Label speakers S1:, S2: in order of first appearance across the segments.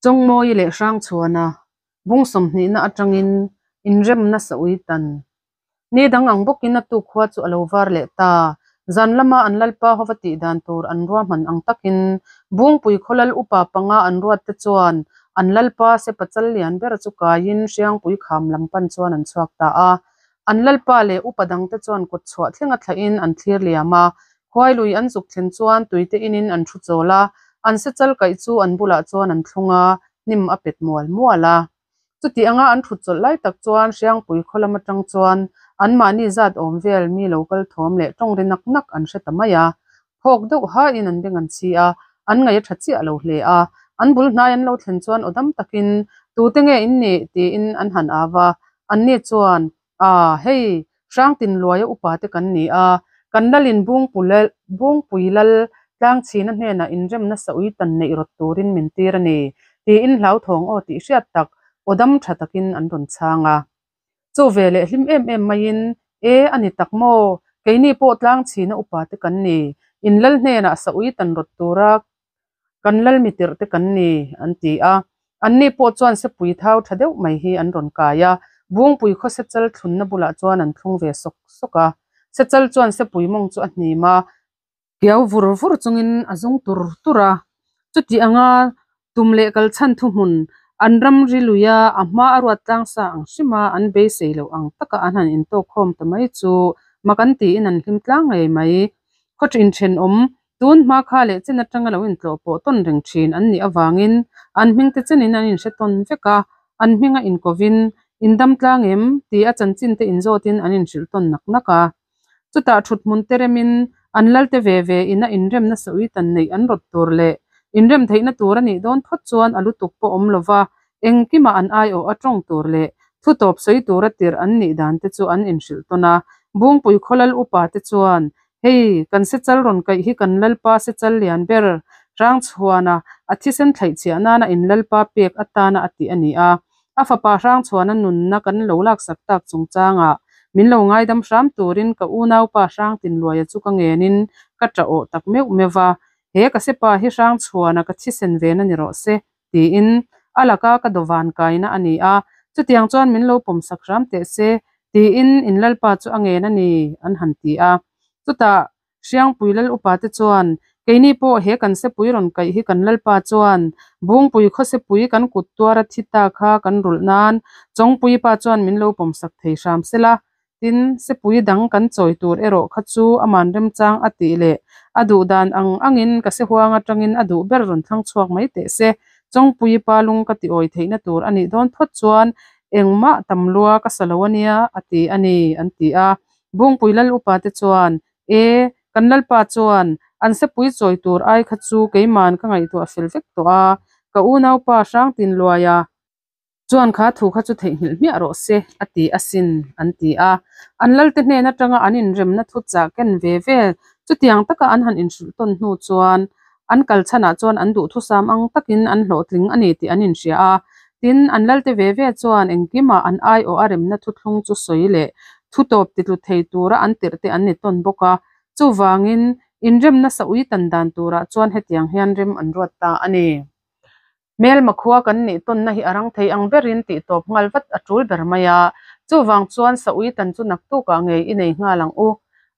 S1: Chawngmawii leh Hrangchhuana bung sawmhnihna atangin inremna saui tan. Ni dang ang bawkin a tuk khua chu a lo var leh ta. Zan lama an lalpa hova tih dan tur an ruahman ang takin Bungpui khaw lal upa panga an ruat te chuan an lalpa sepa chal lian ber chu kaiin Hriangpui kham lam pan chuan an chhuak ta a. An lalpa leh upa dangte chuan kawt chhuah thlenga thlahin an thlir liam a. Khuailui an zuk thlen chuan tuite inin an thu chawl a, an sechal kaih chu an bulah chuan an thlung a, hnim a pet mual mual a. Chuti anga an thut chawlh lai tak chuan Hriangpui khaw lam atang chuan anmahni zat awm vel mi lo kal thawm leh tawng ri nak nak an hre ta mai a. Phawk deuh hain an beng an chhi a, an ngaih a tha chiah lo hle a. An bul hnai an lo thlen chuan aw dam takin, Tute nge in nih? tiin an han au a. Anni chuan, A, hei, Hrangtinluaia upa te kan ni a, kan lalin Bungpui lal Tlangchhina hnenah inremna saui tan neih rawt turin min tir a ni, tiin hlauthawng aw tih hriat tak aw dam tha takin an rawn chhang a. Chu ve leh hlim em em maiin, E, a ni tak maw? Keini pawh Tlangchhina upa te kan ni, in lal hnenah saui tan rawt tura Kan lal mi tirh te kan ni, an ti a. Anni pawh chuan sepui thau tha deuh mai hi an rawn kai a, Bungpui khaw sechal thlunna bulah chuan an thlung ve sawk sawk a. Sechal chuan sepui mawng chu a hnim a, kiau vur vur chungin a zung tur tur a. Chuti anga tum leh kal chhan thuhmun an ramri luia a hma a ruat tlang sa ang hrima an beisei loh ang taka an han intawk khawm ta mai chu mak an tiin an hlim tlang ngei mai. Khaw inthenawm Tun hma kha leh chen atanga lo intlawh pawh tawn reng thin an nih avangin an hmingte chenin an inhre tawn vek a, an hminga inkovin, Indam tlang em? ti a chanchinte inzawtin an inhrilh tawn nak nak a. Chutah thuthmun te remin an lalte ve ve ina inremna sawi tan neih an rawt tur leh inrem theihna tur a nih dawn phawt chuan a lutuk pawh awm lova engkimah an aiawh a tawng tur leh thutawp sawi tura tirh an nih dan te chu an inhrilh tawn a. Bungpui khawlal upa te chuan Hei, kan sechal rawn kaih hi kan Lalpa sechal lian ber, Hrangchhuana, a thisen thlaihchhiah nana in Lalpa pek atana a tih a ni a. A fapa Hrangchhuana nunna kan lo laksak tak chungchangah min lo ngaidam hram turin ka unaupa Hrangtinluaia chu ka ngenin ka ṭah awh tak meuh meuh va. He ka sepa hi Hrangchhuana ka thisen vena ni rawh se, tiin a laka ka dawvan kaina a ni a, chutiang chuan min lo pawmsak hram teh se, tiin in lalpa chu a ngen a ni, an han ti a. Chutah Hriangpui lal upa te chuan, Keini pawh he kan sepui rawn kaih hi kan lalpa chuan Bungpui khaw sepui kan kut tuara thi ta kha kan rulh nan Chawngpui pa chuan min lo pawmsak thei hram sela, Tin, sepui dang kan chawi tur erawh kha chu aman remchang a tih leh a duh dan ang angin ka se huang atangin a duh ber rawn thlang chhuak mai teh se. Chawngpui pa lung ka ti awi theihna tur a nih dawn phawt chuan engmah tam lua ka sa lo a nia a ti a ni, an ti a. Bungpui lal upa te chuan, E, kan lalpa chuan an sepui chawi tur ai kha chu keiman ka ngaihtuah fel vek tawh a, ka unaupa Hrangtinluaia, Chuan kha thu kha chu theihnghilh hmiah rawh se, a ti asin, an ti a. An lalte hnen atanga an inremna thu chah ken ve ve chutiang taka an han inhrilh tawn hnu chuan an kal chhanah chuan an duhthusam ang takin an hlawhtling a ni tih an inhria a. Tin, an lalte ve ve chuan engkimah an aiawh a remna thuthlung chu sawi leh thu tawp titlu thei tura an tirhte an ni tawn bawk a. Chuvangin, inremna sa ui tan dan turah chuan hetiang hian rem an ruat ta a ni. Hmelma khua kan nih tawnna hi a rang thei ang berin tih tawp nghal vat a tul ber mai a, chuvang chuan Saui tan chu naktukah ngei i nei nghal ang u.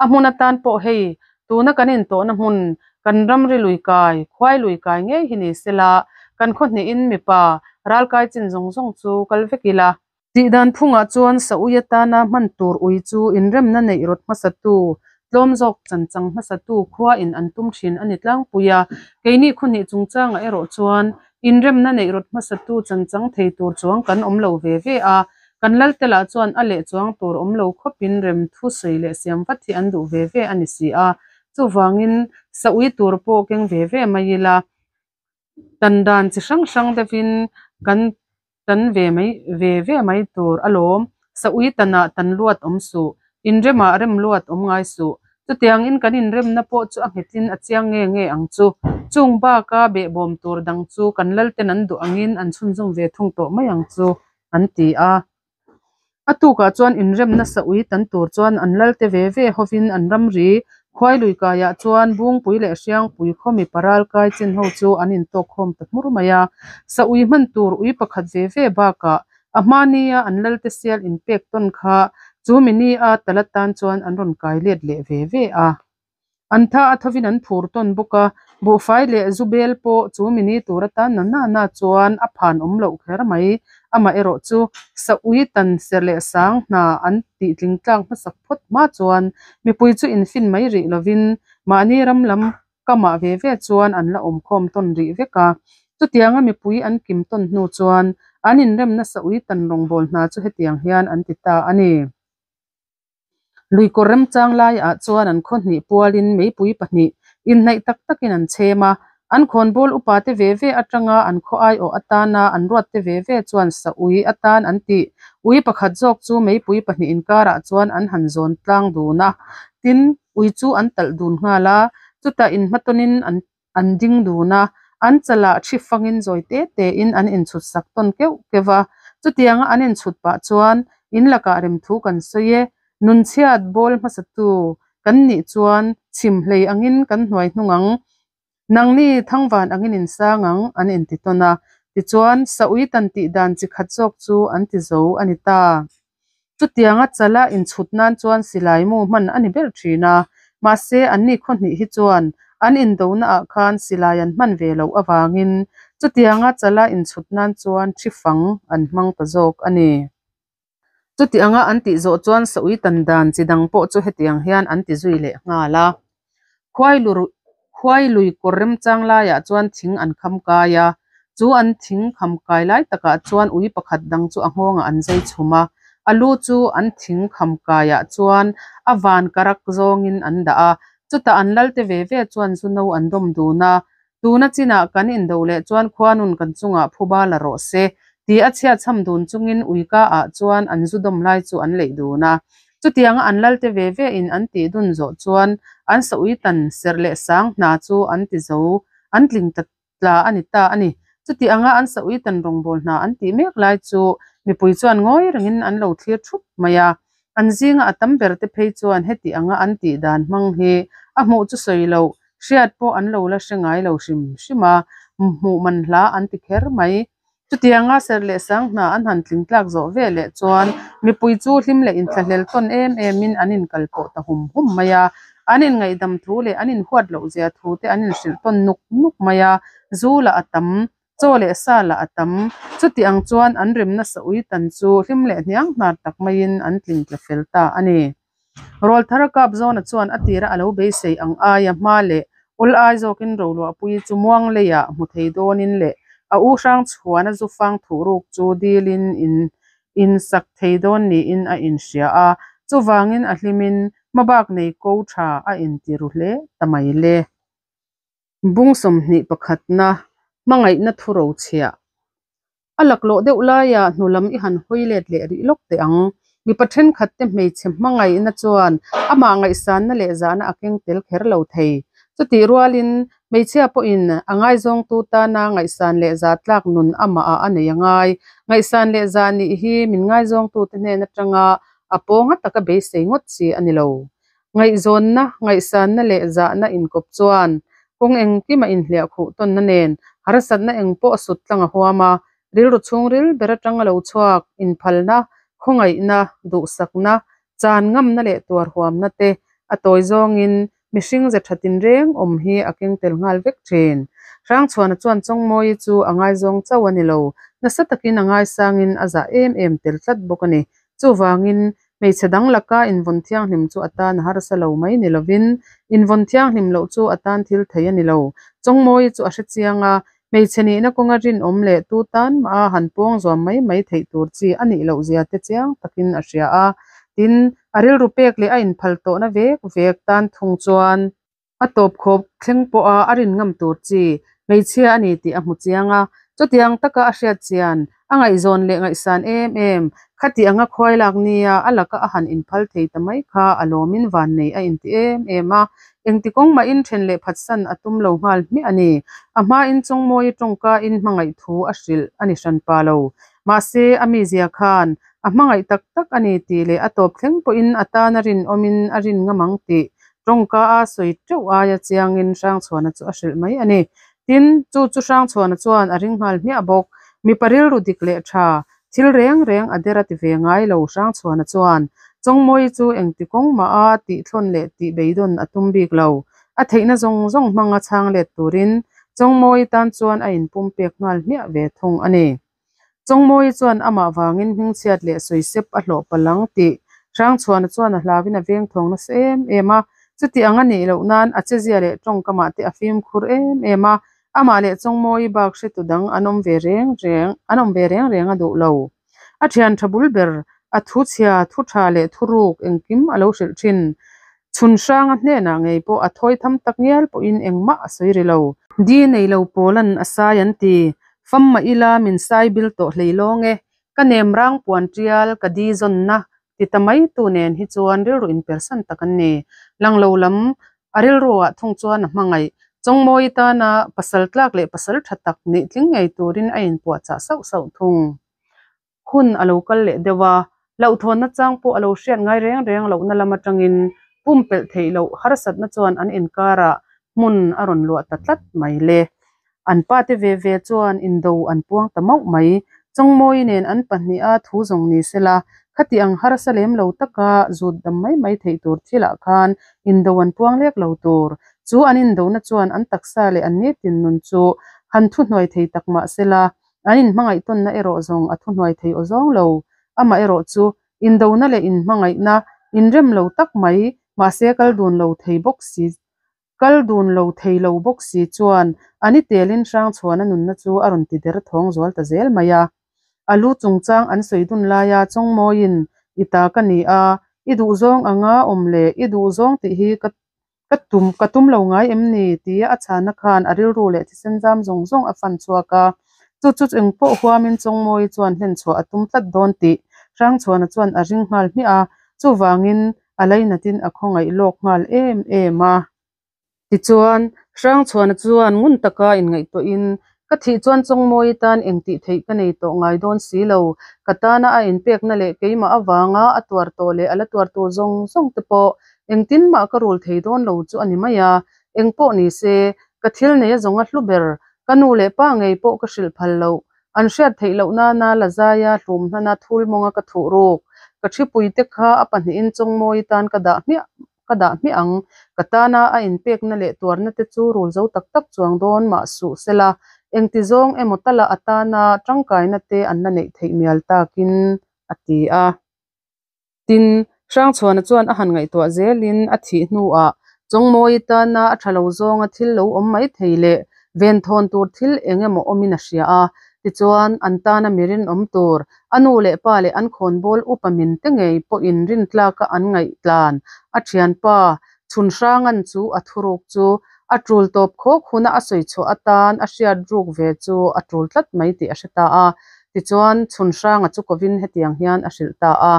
S1: A hmun atan pawh hei, tuna kan intawhna hmun, kan ramri lui kai, khuai lui kai ngei hi ni sela, kan khaw hnihin mipa ralkai chin zawng zawng chu kal vek ila. Tihdan phungah chuan Saui atana hman tur ui chu inremna neih rawt hmasatu, tlawm zawk chanchang hmasatu khuain an tum thin a ni tlangpui a. Keini khawhnih chungchangah erawh chuan inremna neih rawt hmasatu chanchang thei tur chuang kan awm lo ve ve a. Kan Laltela chuan a leh chuang tur awm lo khawpin rem thu sawi leh siam vat hi an duh ve ve a ni si a. Chuvangin Saui tur pawh keng ve ve mai ila. Tan dan chi hrang hrang deuhin kan tan ve mai ve ve mai tur alawm. Saui tanah tan luat awm suh, inremah rem luat awm ngai suh. Chutiangin kan inremna pawh chu a nghetin a chiang nge nge ang chu. Chung baka behbawm tur dang chu kan lalten an duh angin an chhunzawm ve thung tawh mai ang chu, an ti a. A tukah chuan inremna saui tan tur chuan an lalte ve ve hovin an ramri Khuailui kaiah chuan Bungpui leh Hriangpui khaw mipa ralkai chin ho chu an intawk khawm ta hmur mai a. Sa ui hman tur ui pakhat ve ve bakah a hmania an lalte sial inpek tawn kha chu mini a tal atan chuan an rawn kai let leh ve ve a. An tha a thovin an phur tawn bawk a, buhfai leh zu bel pawh chu mini tur atan na na na chuan a phan awm loh kher mai. Amaherawh chu sa ui tan serh leh sang hna an tih tling tlak hmasak phawt hma chuan mipui chu infin mai rih lovin mahni ram lam kamah ve ve chuan an la awmkhawm tawn rih vek a. Chutianga mipui an kim tawn hnu chuan an inremna sa ui tan rawngbâwl hna chu hetiang hian an ti ta a ni. Luikawr remchang laiah chuan an khaw hnih pualin meipui pahnih inhnaih tak takin an chhem a, an khawnbawl upate ve ve atanga an khaw aiawh atana an ruatte ve ve chuan sa ui atan an tih. Ui pakhat zawk chu meipui pahnih inkarah chuan an han zawn tlang dun a, tin, ui chu an talh dun nghal a, chutah inhmatawnin an an ding dun a, an chalah thi fangin zawi te tein an inchhut sak tawn keuh keuh a. Chutianga an inchhut pah chuan in lakah remthu kan sawi e, nunchhiat bawl hmasatu kan nih chuan chhim hlei angin kan hnuai hnung ang, nangni thangvan angin in sang ang an inti tawn a. Tichuan, Saui tan tih dan chi khat zawk chu an ti zo a ni ta. Chutianga chala inchhut nan chuan silai mu hman a ni ber thin a, mahse anni khaw hnih hi chuan an indonaah khan silai an hman ve loh avangin chutianga chala inchhut nan chuan thi fang an hmang ta zawk a ni. Chuti anga an tih zawh chuan saui tan dan chi dang pawh chu hetiang hian an ti zui leh nghal a. Khuai lui kawr remchang laiah chuan thing an kham kai a, chu an thing kham kai lai takah chuan ui pakhat dang chu a nghawngah an zai chhum a, a lu chu an thing kham kaiah chuan a van karak zawngin an dah a, chutah an lalte ve ve chuan zu no an dawm dun a, tuna chinah kan indo leh chuan khuanun kan chungah phuba la rawh se tih a chhiatchham dun chungin ui ka ah chuan an zu dawm lai chu an leih dun a. Chutianga an lalte ve ve in an tih dun zawh chuan an saui tan serh leh sang hna chu an ti zo, an tling ta tla a ni ta a ni. Chuti anga an saui tan rawngbâwl hna an tih mek lai chu mipui chuan ngawi rengin an lo thlir thup mai a. An zinga a tam ber te phei chuan heti anga an tih dan hmang hi a hmuh chu sawi loh, hriat pawh an lo la hre ngai lo hrim hrim a, hmuh man hla an ti kher mai. Chutianga serh leh sang hna an han tling tlak zawh ve leh chuan mipui chu hlim leh inthlahlel tawn em emin an inkalpawh ta hum hum mai a. An inngaihdam thu leh an inhuat loh zia thu te an inhrilh tawn nuk nuk mai a. Zu lah a tam, chaw leh sa lah a tam. Chuti ang chuan an remna sa ui tan chu hlim leh hniang hnar tak maiin an tling tla fel ta a ni. Rawlthar Kapzawna chuan a tira a lo beisei ang aia hma leh awl ai zawkin Roluahpuii chu muang leiah hmu thei dawnin leh a u Hrangchhuana zu fang thuhruk chu dilin in insak thei dawn niin a inhria a, chuvangin a hlimin hmabak nei ko tha a inti ru hle ta mai le. Bung 21na hmangaihna thu rochhiah a laklawh deuh laia hnulam i han hawi let leh rih lawk teh ang. Mipa thenkhat te hmeichhe hmangaihna chuan amah ngaihsanna leh zahna a keng tel kher lo thei. Chutih rualin hmeichhia pawhin a ngaizawngtu tana ngaihsan leh zah tlak nun amahah a nei a ngai. Ngaihsan leh zah nih hi min ngaizawngtute hnen atanga a pawnga taka beisei ngawt chi a ni lo. Ngaihzawnna, ngaihsanna leh zahna inkawp chuan kawng engkima inhliah khuh tawnna nen harsatna eng pawh a sut tlang a huam a, rilru chhungril ber atanga lo chhuak inphalna, khawngaihna, duhsakna, chan ngamna leh tuar huamna te a tawi zawngin mihring ze tha tinreng awm hi a keng tel nghal vek thin. Hrangchhuana chuan Chawngmawii chu a ngaizawng chauh a ni lo, nasa takin a ngaisangin a zah em em tel tlat bawk a ni. Chuvangin, hmeichhe dang laka invawn thianghlim chu a tan a harsa lo mai ni lovin, invawn thianghlim loh chu a tan thil thei a ni lo. Chawngmawii chu a hre chiang a, hmeichhe nihna kawnga rinawm leh tu tan mah a han pawng zuam mai mai theih tur chi a nih loh zia te chiang takin a hria a. Tin, a rilru pek leh a inphal tawhna vek vek tan thung chuan, A tawp khawp thleng pawha a rin ngam tur chi hmeichhia a ni tih a hmu chiang a, chutiang taka a hriat chian, a ngaihzawn leh ngaihsan em em, khati anga khuai lak nia a laka a han inphal thei ta mai kha a lawmin vannei a inti em em a, engti kawng mahin then leh phatsan a tum lo nghal hmiah a ni. A hmain Chawngmawii tawngkain hmangaih thu a hrilh a ni hranpa lo. Mahse, a mizia khan a hmangaih tak tak a ni tih leh a tawp thleng pawhin a tan a rinawmin a rin ngam ang tih. Tawngka a sawi teuh aia chiangin Hrangchhuana chu a hrilh mai a ni. Tin, chu chu Hrangchhuana chuan a ring nghal hmiah bawk. Mipa rilru dik leh tha, thil reng reng a der a ti ve ngai lo Hrangchhuana chuan Chawngmawii chu engti kawng mah a tihthlawn leh tih beidawn a tum bik lo. A theihna zawng zawng hmanga chhang let turin Chawngmawii tan chuan a inpumpek nghal hmiah ve thung a ni. Chawngmawii chuan amah vangin hmingchhiat leh sawisep a hlawh palh ang tih Hrangchhuana chuan a hlauin a veng thawng nasa em em a. Chuti ang a nih loh nan a chezia leh tawngkamah te a fimkhur em em a, amah leh Chawngmawii bak hretu dang an awm ve reng reng an awm ve reng reng a duh lo. A thian tha bul ber, a thu chhia, thu tha leh thu ruk engkim a lo hrilh thin. Chhun hranga hnenah ngei pawh a thawi tham tak ngial pawhin engmah a sawi ri lo. Di nei lo pawlan a sai an ti. Fam mah ila min sai bil tawh hlei lawng e. Ka nem rang puan tial ka di zawnna ti ta mai tu nen hi chuan rilru inpersan tak an ni. Lang lo lam a rilruah thung chuan a hmangaih. Chawngmawi tana pasal tlak leh pasal tha tak nih tling ngei turin a inpuahchah sauh sauh thung. Hun a lo kal leh deuh a, hlauhthawnna chang pawh a lo hriat ngai reng reng lohna lam atangin pumpelh theih loh harsatna chuan an inkarah hmun a rawn luah ta tlat mai le. An pate ve ve chuan indo an puang ta mauh mai. Chawngmawi nen an pahniha thu zawng ni sela, khati ang harsa lem lo taka zut dam mai mai theih tur thilah khan indo an puang lek lo tur. Chu an indona chuan an taksa leh an nitin nun chu han thuhnuai thei tak mah sela, An inhmangaihtawnna erawh zawng a thuhnuai thei aw zawng lo. Amaherawh chu, indona leh inhmangaihna inrem lo tak mai, mahse kal dun lo thei bawk si, kal dun lo thei lo bawk si chuan a ni telin Hrangchhuana nunna chu a rawn ti der thawng zual ta zel mai a. A lu chungchang an sawi dun laia Chawngmawiin, I ta ka ni a, i duhzawng anga awm leh i duhzawng tih hi ka Ka tum, ka tum lo ngai em ni? tia a chhana khan a rilru leh thisen zam zawng zawng a fan chhuak a. Chu chu eng pawh huamin Chawngmawii chuan hlen chhuah a tum tlat dawn tih Hrangchhuana chuan a ring nghal hmiah a, chuvangin a lainatin a khawngaih lawk nghal em em a. Tichuan, Hrangchhuana chuan ngun taka inngaihtuahin Ka thih chuan Chawngmawii tan eng tih theih ka nei tawh ngai dawn si lo. Ka tana a inpekna leh keimah avanga a tuar tawh leh a la tuar tur zawng zawng te pawh engtin mah ka rul thei dawn lo chu a ni mai a. Eng pawh ni se, ka thil nei a zawnga hlu ber, ka nu leh pa ngei pawh ka hrilh phal loh. An hriat theih loh nana la zaia hlum hnana thul mawnga ka thuh ruk. Ka thipui te kha a pahnihin Chawngmawii tan ka dah hmiah Ka dah hmiah ang. Ka tana a inpekna leh tuarna te chu rul zo tak tak chuang dawn mah suh sela, engti zawng emaw tala a tana tangkaina te an la neih theih mial takin, a ti a. Tin, Hrangchhuana chuan a han ngaihtuah zelin a thih hnuah Chawngmawii tana a tha lo zawnga thil lo awm mai thei leh venthawn tur thil eng emaw awmin a hria a. Tichuan, an tana mi rinawm tur, a nu leh pa leh an khawnbawl upa min te ngei pawhin rintlaka an ngaihtlan a thianpa Chhunhrangan chu a thuruk chu a tul tawp khawk huna a sawi chhuah atan a hriat ruk ve chu a tul tlat mai tih a hre ta a. Tichuan, Chhunhranga chu kovin hetiang hian a hrilh ta a.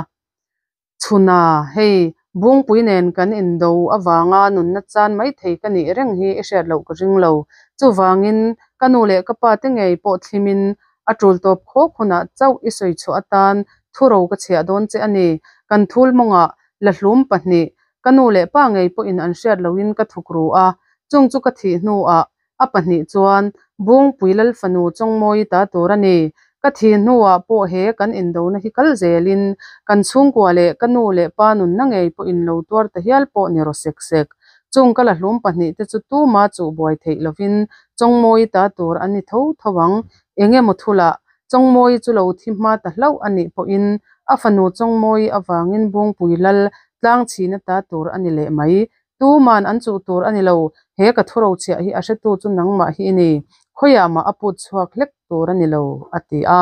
S1: Chhuna, hei, Bungpui nen kan indo avanga nunna chan mai thei ka nih reng hi i hriat loh ka ring lo. Chuvangin, ka nu leh ka pa te ngei pawh thlimin a tul tawp khawk hunah chauh i sawi chhuah atan thuro ka chhiah dawn che a ni. Kan thul mawngah lahlum pahnih, ka nu leh pa ngei pawhin an hriat lohin ka thukru a, chung chu ka thih hnuah A pahnih chuan, Bungpui Lalfanu Chawngmawii ta tur a ni. Ka thi hnuah pawh he kan indona hi kal zelin, kan chhungkua leh ka nu leh pa nunna ngei pawhin lo tuar ta hial pawh ni raw sek sek. Chung ka la hlum pahnih te chu tuma chuh buai theih lovin Chawngmawii ta tur an ni tho tho ang. Eng emaw thulah Chawngmawii chu lo thi hma ta hlauh a nih pawhin a fanu Chawngmawii avangin Bungpui Lal tlangchhina ta tur a ni leh mai. Tuman an chuh tur a ni lo, he ka thuro chhiah hi a hretu chu nangmah hi i ni, khawiah mah a put chhuak hlek tur a ni lo, a ti a.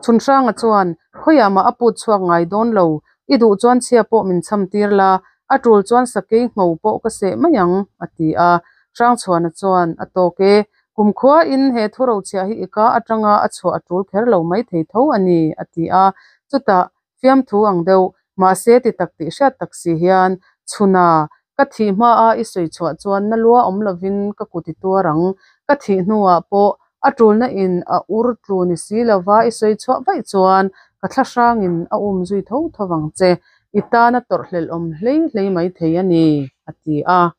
S1: Chhunhranga chuan, Khawiah mah a put chhuak ngai dawn lo, i duh chuan chhia pawh min cham tir la, a tul chuan sakei ngho pawh ka seh mai ang, a ti a. Hrangchhuana chuan, A tawk e, kumkhuain he thuro chhiah hi i ka atanga a chhuah a tul kher lo mai thei tho a ni, a ti a. Chutah, Fiamthu ang deuh, mahse ti tak tih hriat tak si hian, Chhuna, ka thih hmaa i sawi chhuah chuan na lua awm lovin ka kut i tuar ang. Ka thih hnuah pawh a tulna in a ur tlu ni si lova i sawi chhuah vaih chuan ka thla hrangin a um zui tho tho vang che. I tana tawrhhlelh awm hlei hlei mai thei a ni, a a ti a.